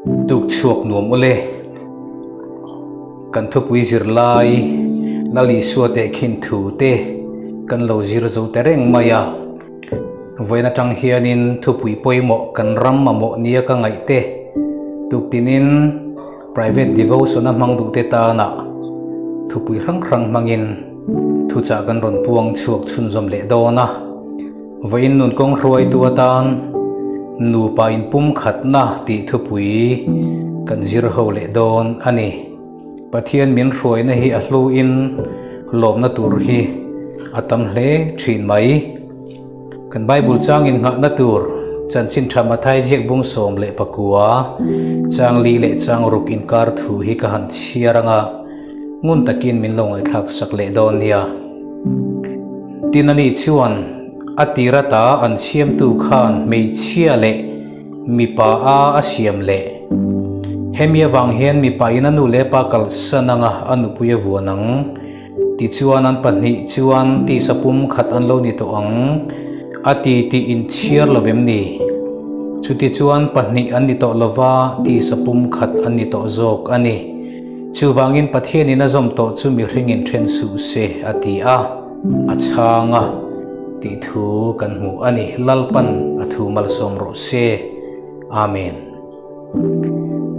Tuk chhuak nuam ule. Kan thupui zirlai Lal Isua tehkhin thu te kan lo zir zo ta reng mai a. Vawiin atang hianin thupui pawimawh kan ram mamawh nia ka ngaih te tuktinin private devotion a hmang duh te tana thupui hrang hrang hmangin thuchah kan rawn puang chhuak chhunzawm leh dawn a. Vawiin nun kawng hruaitu atan nupa inpumkhatna tih thupui kan zir ho leh dawn a ni. Pathian min hruaina hi a hluin lawmna tur hi a tam hle thin mai. Kan Bible chang innghahna tur chanchin tha Mathai ziak bung 19 chang li leh chang ruk inkar thu hi ka han chhiar anga ngun takin min lo ngaihthlak sak leh dawn nia. Tin ani chuan a tir ata an siamtu khan hmeichhia leh mipa a a siam leh. Hemi avang hian mipa in a nu leh pa kalsan anga a nupui a vuan ang. Tichuan an pahnih chuan tisa pum khat an lo ni tawh ang a ti tih inchhiar lo vem ni? Chutichuan pahnih an ni tawh lova tisa pum khat an ni tawh zawk a ni. Chuvangin Pathianin a zawm tawh chu mihringin then suh se a ti a, a chhang a tih thu kan hmu a ni. Lalpan a thu malsawm rawh se. Amen.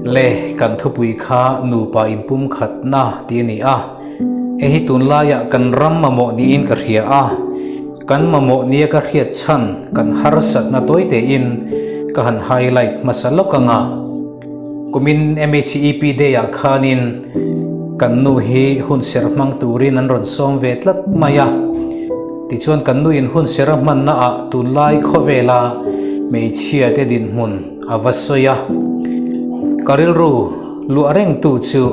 Le, kan thupui kha nupa inpumkhatna tih a ni a. Hei hi tunlaiah kan ram mamawh niin ka hria a. Kan mamawh nia ka hriat chhan kan harsatna tawi tein ka han highlight hmasa lawk anga. Kumin MHEP Day ah khanin kan nu hi hun ser hmang turin an rawn sawm ve tlat mai a. Tichuan kan nuin hun ser a hmanna ah tunlai khawvela hmeichhia te dinhmun a va sawi a. Ka rilru luah rengtu chu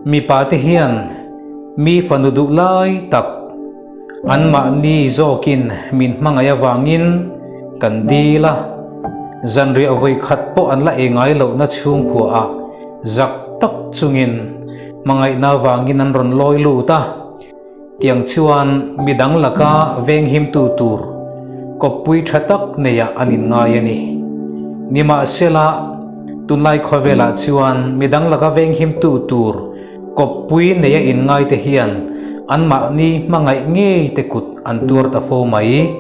mipa te hian mi fanu duh lai tak, Anmahni zawkin min hmangaih avangin kan dil a, zanriah vawi khat pawh an la ei ngai lohna chhungkuaah zak tak chungin hmangaihna avangin an rawn lawi lut a. Tiang chuan midang laka venghimtu tur kawppui tha tak neiah an inngai a ni. Nimahsela, tunlai khawvelah chuan midang laka venghimtu tur Kawppui neia inngaite hian anmahni hmangaih ngei te kut an tuar ta fo mai.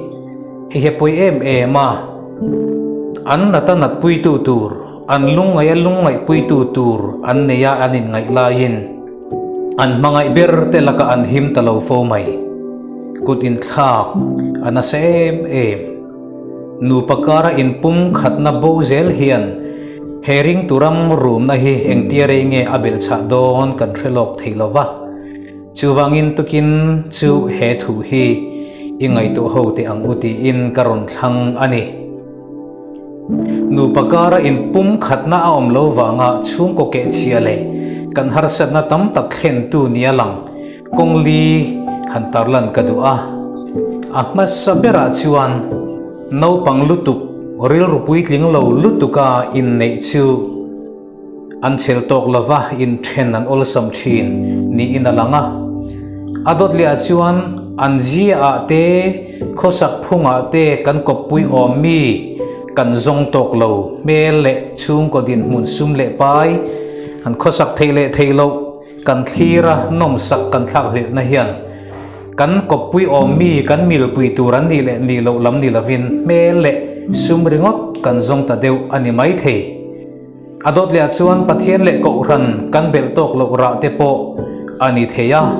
Hei hi a pawi em em a, an nata natpuitu tur, an lungngaih a lungngaihpuitu tur an neia an inngaih laiin an hmangaih ber te lakah an him ta lo fo mai. Kut inthlak a nasa em em. Nupa kara inpum khatna bo zel hian he ringtu ram rumna hi engtia rei nge a belh chhah dawn kan hre lawk thei lo va. Chuvangin tukin chu he thu hi i ngaihtuah ho teh ang u tiin ka rawn thlang a ni. Nupa kara inpum khatna a awm lo vanga chhungkaw kehchhia leh kan harsatna tam tak thlentu nia lang Kawng li han tarlan ka duh a, a hmasa berah chuan naupang lutuk rilru puitling lo lutuka inneih chu an chhel tawk lova inthen an awlsam thin niin a lang a. A dawt lehah chuan an ziaah te, khawsak phungah te kan kawppui awm mi kan zawng tawk lo hmel leh chhungkaw dinhmun sum leh pai an khawsak theih leh theih loh Kan thlir a, nawmsak kan thlak hlelhna hian kan kawppui awm mi kan milpui tur an nih leh nih loh lam ni lovin hmel leh sum ringawt kan zawng ta deuh a ni mai thei. A dawt lehah chuan Pathian leh Kohhran kan belh tawk loh rah te pawh a ni thei a,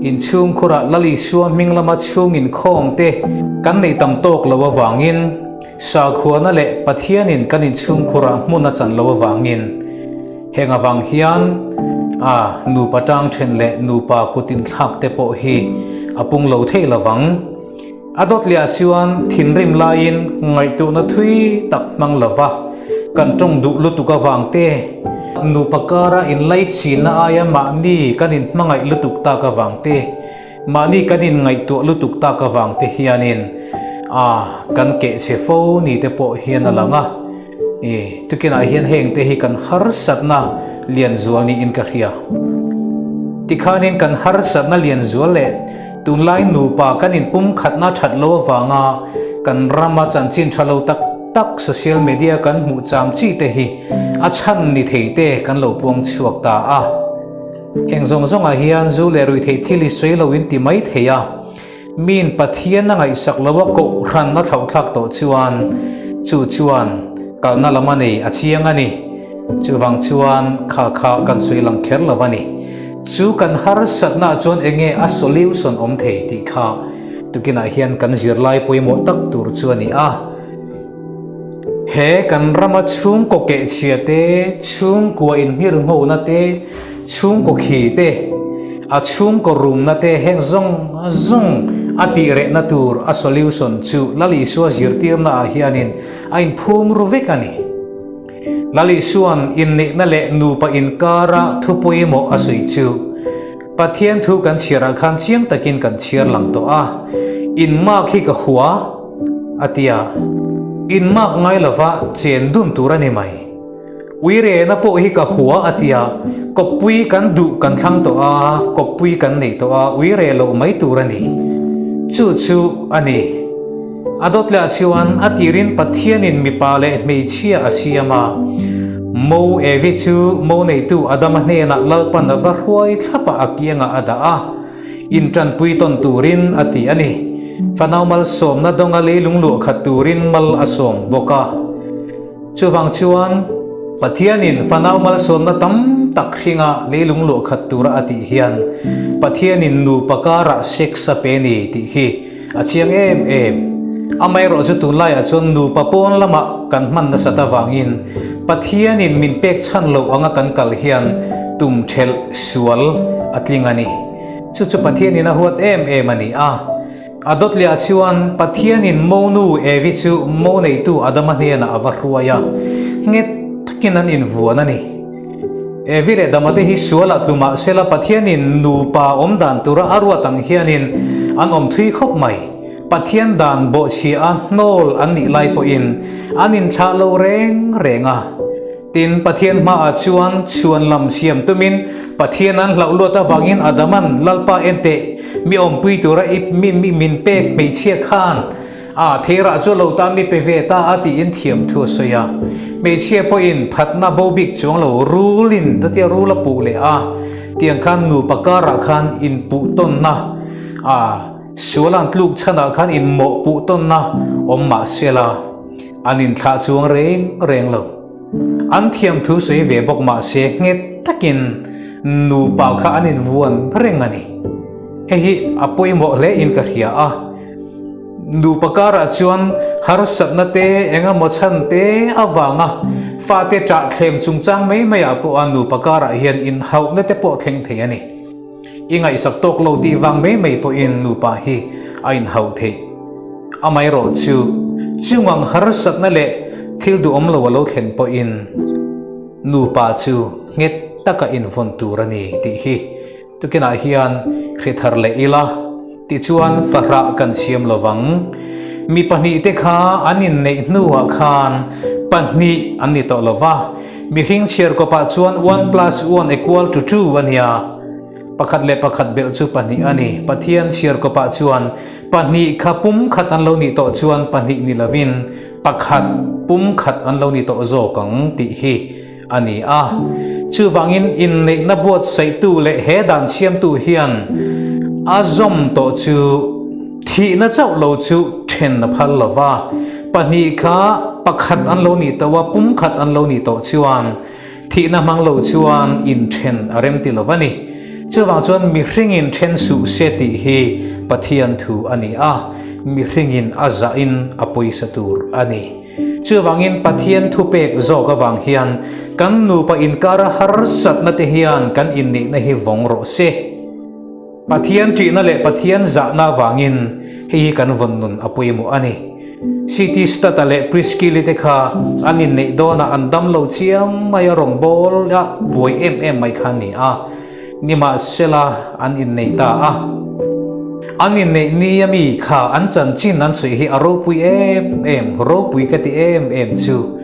inchhungkhurah Lal Isua hming lama chhung inkhawm te kan neih tam tawk loh avangin Sakhuana leh Pathianin kan inchhungkhurah hmun a chan loh avangin Heng avang hian a nupa tang then leh nupa kut inthlak te pawh hi a pung lo thei lovang. A dawt leh ah chuan thinrim laiin ngaihtuhna thui tak hmang lova kan tawng duh lutuk avang te, nupa kara inlaichinna aia mahni kan inhmangaih lutuk tak avang te, Mahni kan inngaihtuah lutuk tak avang te hianin a kan keh chhe fo ni te pawh hian a lang a, i tukinah hian heng te hi kan harsatna lian zual niin ka hria. Tikhanin kan harsatna lian zual leh tunlai nupa kan inpumkhatna that lo avanga kan rama chanchin tha lo tak tak. tak social media kan hmuh cham chi te hi a chhan ni thei te kan lo puang chhuak ta a. Heng zawng zawngah hian zu leh ruihtheih thil hi sawi lo in ti mai thei a. Miin Pathian a ngaihsak lo a kohhran a thlauhthlak tawh chuan chu chuan kalna lam a nei a chiang a ni. Chuvang chuan kha kha kan sawi lang kher lo a ni. Chu kan harsatnaah chuan enge a solution awm thei tih kha tukinah hian kan zirlai pawimawh tak tur chu a ni a. He kan rama chhungkaw kehchhia te, chhungkua inhmirhngona te, chhungkaw khi te, a chhungkaw rumna te heng zawng zawng a tih rehna tur a solution chu Lal Isua zirtirna ah hianin a inphum ru vek a ni. Lal Isua'n inneihna leh nupa inkara thu pawimawh a sawi chu Pathian thu kan chhiarah khan chiang takin kan chhiar lang tawh a, Inmak hi ka hua a ti a, inmak ngai lova chen dun tur a ni mai. Uirena pawh hi ka hua a ti a, kawppui kan duh kan thlang tawh a, kawppui kan nei tawh a, uire loh mai tur a ni. Chu chu a ni. A dawt leh ah chuan a tirin Pathianin mipa leh hmeichhia a siam a. Mo Evi chu mo neitu Adama hnenah Lalpan a va hruai thlap a, a kiangah a dah a, intanpui tawn turin a ti a ni. Fanau malsawmna dawnga leilung luah khat turin mal a sawm bawk a. Chuvang chuan, Pathianin fanau malsawmna tam tak hringa leilung luah khat tura a tih hian, Pathianin nupa karah sex a pe ni tih hi a chiang em em. Amaherawh chu tunlaiah chuan nupa pawn lamah kan hman nasat avangin Pathianin min pek chhan loh anga kan kal hian tum thelh sual a tling a ni. Chu chu Pathianin a huat em em a ni a. A dawtliah chuan Pathianin Monu Evi chu mo neitu Adama hnenah a va hruai a, nghet takin an invuan a ni. Evi leh Adama te hi sualah tlu mah sela Pathianin nupa awm dan tura a ruat ang hianin an awm thui khawp mai. Pathian dan bawhchhia a hnawl an nih lai pawhin an inthlah lo reng reng a. Tin, Pathian hmaah chuan chhuan lam siam tumin Pathian an hlauh luat avangin Adaman Lalpa enteh mi awmpui tura i mi mi min pek hmeichhia khan a theirah chu lo ta mi pe ve ta a tiin thiam thu a sawi a. Hmeichhia pawhin phatna bo bik chuang lo rulin chutia rul a puh leh a tiang khan nupa karah khan inpuh tawnna a sual an tluk chhanah khan inmawhpuh tawnna awm mahsela An inthlah chuang reng reng lo. An thiam thu sawi ve bawk mah se nghet takin nupa kha an invuan reng a ni. Hei hi a pawimawh hle in ka hria a. Nupa karah chuan harsatna te engemaw chhan te avanga fate ṭah thlem chungchang mai maiah pawh a nupa karah hian inhauhna te pawh thleng thei a ni. I ngaihsak tawk lo tih vang mai mai pawhin nupa hi a inhauh theih. Amaherawh chu, chungang harsatna leh thil duhawm lo a lo thlen pawhin nupa chu nghet taka invawn tur a ni tih hi tukinah hian hre thar leh ila. Tichuan fahrah kan siam lovang. Mi pahnihte kha an inneih hnuah khan pahnih an ni tawh lova, mihring chhiar kawpah chuan one plus one equal to two a nia. Pakhat leh pakhat belh chu pahnih a ni. Pathian chhiar kawpah chuan pahnih kha pumkhat an lo nih tawh chuan pahnih ni lovin pakhat pumkhat an lo ni tawh zawk ang tih hi a ni a. Chuvangin inneihna buatsaihtu leh he dan siamtu hian a zawm tawh chu thihna chauh lo chu then a phal lo va, pahnih kha pakhat an lo nih tawh a, pumkhat an lo nih tawh chuan thihna hmang lo chuan inthen a rem ti lo va ni. Chuvang chuan mihringin then suh se tih hi Pathian thu a ni a, mihringin a zahin a pawisa tur a ni. Chuvangin Pathian thupek zawk avang hian kan nupa inkara harsatna te hian kan inneihna hi vawng rawh se. Pathian ṭihna leh Pathian zahna avangin hei hi kan vawn nun a pawimawh a ni. CT Studd-a leh Priscilli te kha an inneih dawnah an dam lo chiang mai a rawngbâwl a buai em em mai kha a ni a. Nimahsela an innei ta a. An inneih ni a mi kha an chanchin an sawi hi a ropui em em, ropui ka ti em em chu.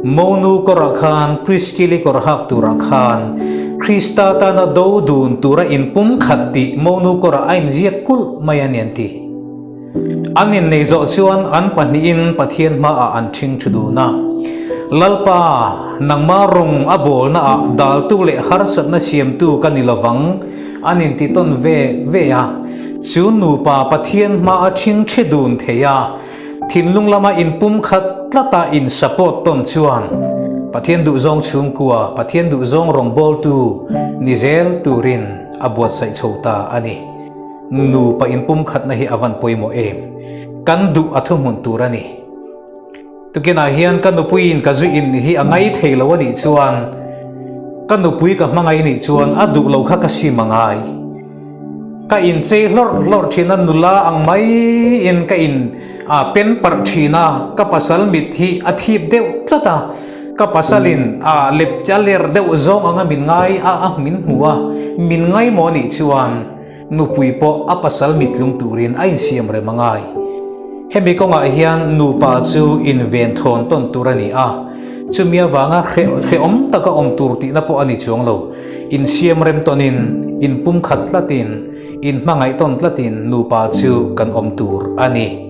Monu kawrah khan, Priskili kawr hak turah khan, Krista tana do dun tura inpumkhat tih monu kawrah a inziak kulh mai a ni an ti. An innei zawh chuan an pahnihin Pathian hmaah an ṭhing ṭhu dun a. Lalpa, nangmah rawng a bawlnaah daltu leh harsatna siamtu ka ni lovang, an inti tawn ve ve a. Chu nupa Pathian hmaa ṭhing ṭhi dun thei a, thinlung lama inpumkhat tlata in support tawn chuan Pathian duhzawng chhungkua, Pathian duhzawng rawngbawltu ni zel turin a buatsaih chho ta a ni. Nupa inpumkhatna hi a van pawimawh em? Kan duh a thuhmun tur a ni. Tukinah hian ka nupuiin ka zu in hi a ngai thei lo a nih chuan ka nupui ka hmangaih nih chuan a duh lo kha ka sim a ngai. Ka inchei hlawrh hlawrh thin a, nula ang maiin ka in a pen parh thin a, ka pasal mit hi a thip deuh tlat a, ka pasalin a lep a ler deuh zawng anga min ngai a a min hmu a, min ngaimawh nih chuan Nupui pawh a pasal mitlung turin a insiam rem a ngai. Hemi kawngah hian nupa chu inven thawn tawn tur a ni a, chumi avanga hrehawm taka awm tur tihna pawh a ni chuang lo. Insiam rem tawnin, inpumkhat tlatin, inhmangaih tawn tlatin nupa chu kan awm tur a ni.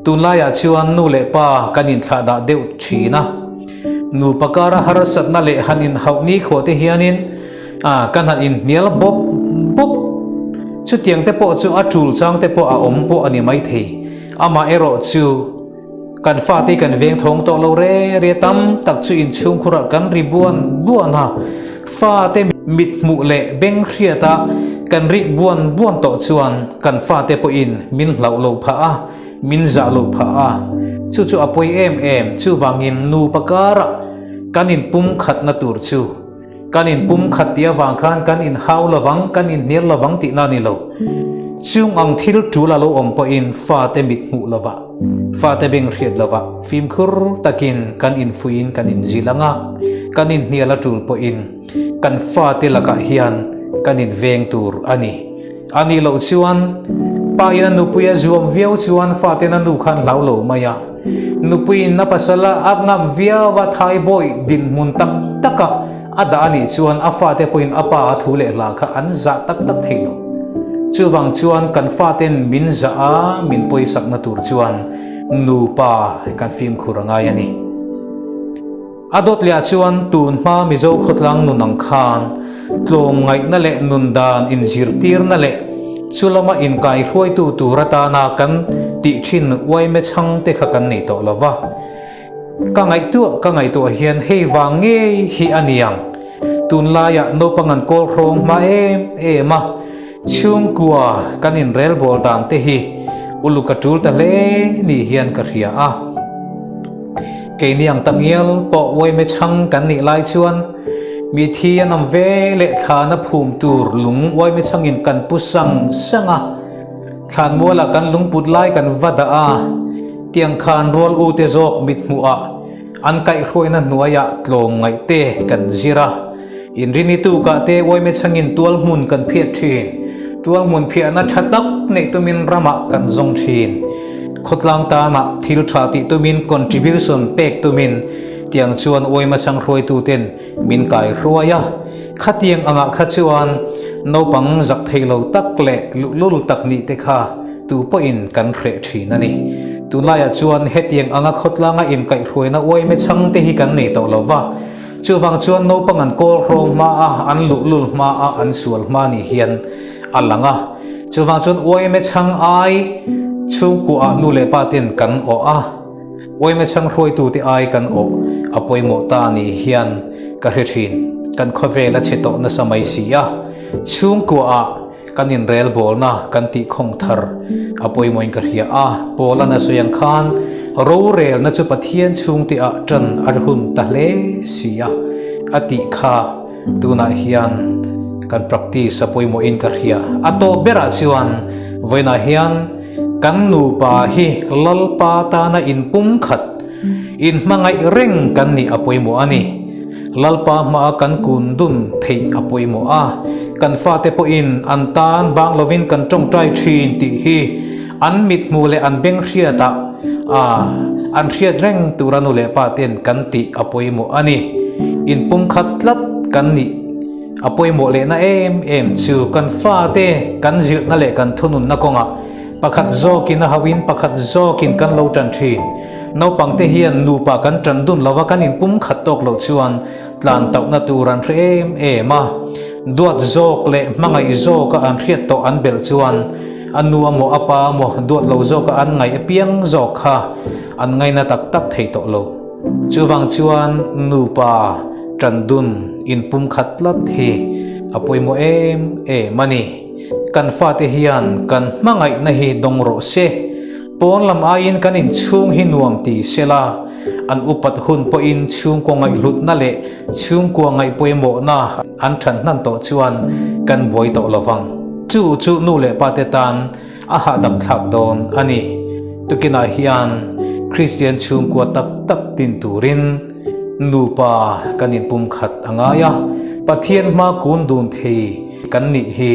Tunlaiah chuan nu leh pa kan inthlahdah deuh thin a, nupa kara harsatna leh han inhauh nikhua te hianin kan han inhnial bawp bawp. Chutiang te pawh chu a tul chang te pawh a awm pawh a ni maithei. Amaherawh chu kan fate kan veng thawng tawh lo re re tam tak chu inchhungkhurah kan ri buan buan a, fate mithmuh leh beng hriata kan rik buan buan tawh chuan kan fate pawhin min hlauh lo phah a, min zah lo phah a, chu chu a pawi em em, chuvangin nupa karah kan inpumkhatna tur chu kan inpumkhat tih avang khan kan inhau lovang, kan inhnial lovang tihna a ni lo. Chung ang thil tul a lo awm pawhin fate mit hmuh lovah, fate beng hriat lovah fimkhur takin kan infuihin kan inzil ang a, kan inhnial a tul pawhin kan fate lakah hian kan inveng tur a ni. A nih loh chuan pa in a nupui a zuam viau chuan faten a nu khan hlau lo mai a. Nupui in a pasal a ngam viau a thaibawi dinhmun tak tak a a dah a nih chuan a fate pawhin a pa a thu leh hla kha an zah tak tak thei lo. Chuvang chuan kan faten min zah a min pawisakna tur chuan nupa kan fimkhur a ngai a ni. A dawt leh ah chuan tun hma Mizo khawtlang nun ang khan tlawmngaihna leh nun dan inzirtirna leh chu lama inkaihruaitu tur atana kan tih thin uaime chhang te kha kan nei tawh lo va. Ka ngaihtuah ka ngaihtuah hian hei vang ngei hi a niang. Tunlaiah naupang an kawl hrawng hma em em a, chhungkua kan inrelbawl dan te hi uluk a tul ta hle ni hian ka hria a. Keini ang tak ngial pawh uaime chhang kan nih lai chuan mi thi an awm ve leh thlana phum tur lung uaime chhangin kan pu sang sang a, thlan mualah kan lungput lai kan va dah a, tiang khan rual u te zawk mithmuh ah an kaihhruaina hnuaiah tlawm ngaih te kan zir a, inrini tukah te uaime chhangin tual hmun kan phiat thin, tual hmun phiahna tha tak neih tumin ramah kan zawng thin. Khawtlang tanah thil tha tih tumin contribution pek tumin tiang chuan uaima chhang hruaituten min kai hruai a. Khatiang angah kha chuan naupang zak thei lo tak leh luhlul tak nih te kha tu pawhin kan hreh thin a ni. Tunlaiah chuan hetiang anga khawtlanga inkaihhruaina uaime chhang te hi kan nei tawh lo va. Chuvang chuan naupang an kawl hrawng hma a, an luhlul hma a, an sual hma ni hian a lang a. Chuvang chuan uaime chhang ai chhungkuaah nu leh pa ten kan awh a, uaime chhang hruaitute ai kan awh a pawimawh ta ni hian ka hre thin. Kan khawvel a chhe tawh nasa mai si a, chhungkuaah kan inrelbawlna kan tihkhawng thar a pawimawhin ka hria a. Paula na sawi ang khan rorelna chu Pathian chhungteah tan a hun ta hle si a, a tih kha. Tunah hian kan practice a pawimawhin ka hria. A tawp berah chuan vawiinah hian kan nupa hi Lalpa tana inpumkhat, inhmangaih reng kan nih a pawimawh a ni. Lalpa hmaa kan kun dun theih a pawimawh a, kan fate pawhin an tan bang lovin kan tawngtai thin tih hi an mithmuh leh an beng hriatah an hriat reng tura nu leh pa ten kan tih a pawimawh a ni. Inpumkhat tlat kan nih a pawimawh lehna em em chu kan fate kan zilhna leh kan thununna kawngah. Pakhat zawkin a hauhin pakhat zawkin kan lo tan thin. Naupangte hian nupa kan tan dun lova kan inpumkhat tawk loh chuan tlan tauhna tur an hre em em a. Duat zawk leh hmangaih zawka an hriat tawh an belh chuan a nu amaw a pa amaw duat lo zawka an ngaih apiang zawk kha an ngaina tak tak thei tawh lo. Chuvang chuan nupa tan dun inpumkhat tlat hi a pawimawh em em a ni. Kan fate hian kan hmangaihna hi dawng rawh se. Pawn lam aiin kan inchhung hi nuam ti se la, an upat hun pawhin chhungkaw ngaihhlutna leh chhungkua ngaihpawimawhna an than hnan tawh chuan kan buai tawh lo vang. Chu chu nu leh pate tan a hahdam thlak dawn a ni. Tukinah hian Kristian chhungkua tak tak tin turin nupa kan inpumkhat a ngai a, Pathian hma kun dun thei kan nih hi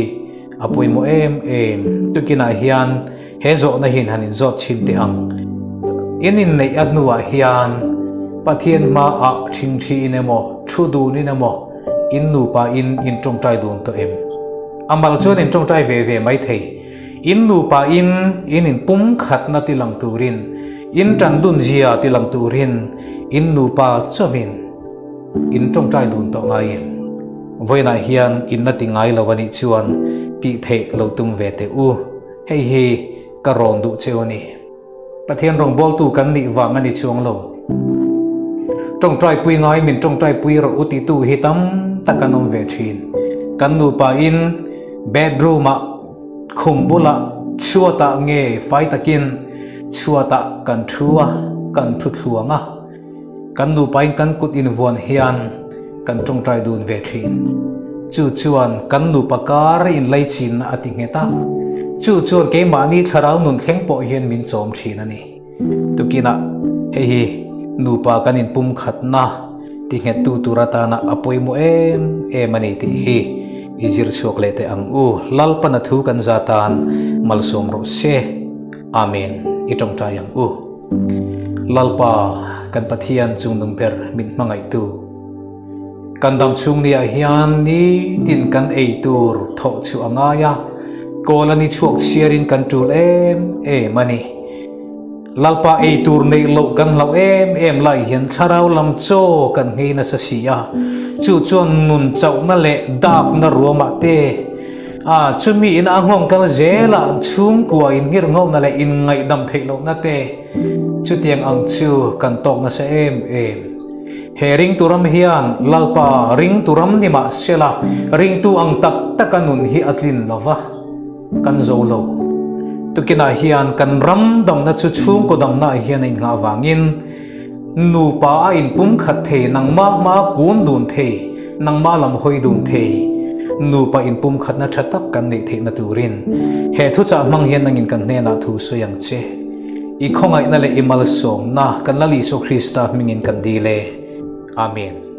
a pawimawh em em. Tukinah hian he zawhna hian han inzawt chhin teh ang. In inneih a hnuah hian Pathian hmaah ṭhingṭhiin emaw, thu dunin emaw in nupa in intawngṭai dun tawh em? A mal chuan intawngṭai ve ve mai thei. In nupa in in inpumkhatna ti lang turin, in ṭan dun zia ti lang turin in nupa chauhin in tawngṭai dun tawh ngai em? Vawiinah hian inna ti ngai lo a nih chuan tih theih lo tum ve teh u. Hei hi ka rawn duh cheu a ni. Pathian rawngbawltu kan nih vang a ni chuang lo. Tawngtaipui ngai min tawngtaipui rawh u titu hi tam tak an awm ve thin. Kan nupa in bedroom ah khum bulah chhuatah nge fai takin chhuatah kan thu a, kan thu thluang a. Kan nupa in kan kut invuan hian kan tawngtai dun ve thin. Chu chuan kan nupa kar inlaichinna a ti nghet a, chu chuan keimahni thlarau nun thleng pawh hian min chawm thin a ni. Tukinah hei hi nupa kan inpumkhatna ti nghettu tur atana a pawimawh em em a ni tih hi i zir chhuak leh teh ang u. Lalpana thu kan za tan malsawm rawh se. Amen. I tawngtai ang u. Lalpa, kan Pathian chungnung ber min hmangaihtu. Kan dam chhung ni ah hian nitin kan ei tur thawh chu a ngai a, kawl a ni chhuak chhiarin kan tul em em a ni. Lalpa ei tur neih loh kan hlauh em em lai hian thlarau lam chaw kan nghei nasa si a, chu chuan nun chauhna leh dakna ruamah te A, chumi in a nghawng kal zel a, chhungkua in ngir nghawhna leh in ngaihdam theih lohna te chutiang ang chu kan tawk nasa em em. He ringtu ram hian Lalpa ringtu ram ni mah sela, ringtu ang tak taka nun hi a tlin lo va, kan zo lo. Tukinah hian kan ram damna chu chhungkaw damnaah hian a innghah avangin, Nupa a inpumkhat thei, nangmah hma kun dun thei, nangmah lam hawi dun thei, nupa inpumkhatna tha tak kan neih theihna turin he thuchah hmang hian nangin kan hnenah thu sawi ang che. I khawngaihna leh i malsawmna kan Lal Isua Krista hmingin kan dil e. Amen.